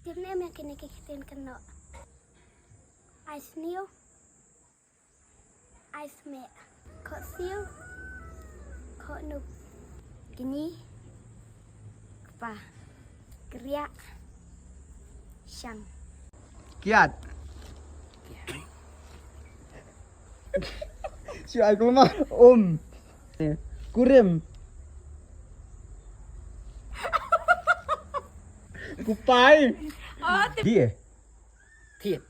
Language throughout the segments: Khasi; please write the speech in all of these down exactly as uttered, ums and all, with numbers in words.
Kine em ïa kine ki ktien kynnoh. Ai sniew. Ai smeh. Khoh siew. Khoh nup. Kñi. Kpa. Kriah. Shang. Kiat. Shu ai kuma. Um. Kurim. Kupai. Oh, tip. Dia. Thied.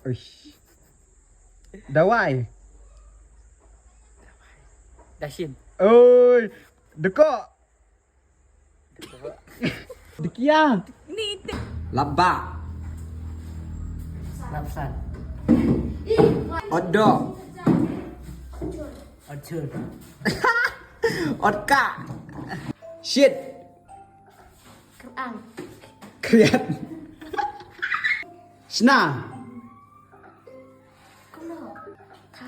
Uish. Dawai. Dashin. Oi. Deko. Dekia. Ni te. Laba. Lapsan. Odo. Ochur. Otka. Shit. Kerang. Kriat. Shna. Kuno. Ka.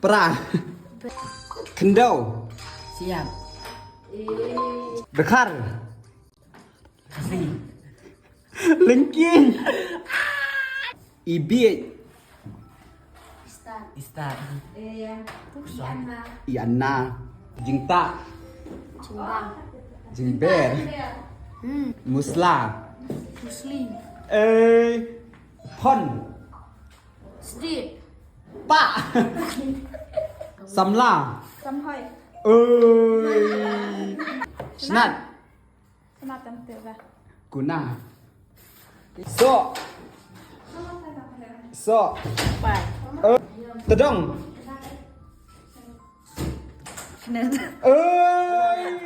Pra. Be. Khyndew. Siap. Dkhar. Khasi. Lyngkien. Ibiej. Istar. Istar. Iana. Jingtah. Jingbang. Jingber. Hmm. Musla. Muslim. Eh. Phon. Sdi. Pa. Samla. Samhoi. Oi. Shnat. Shnat tam te ba. Kuna. So. So. Pai. Eh, tedong. Shnat. Oi.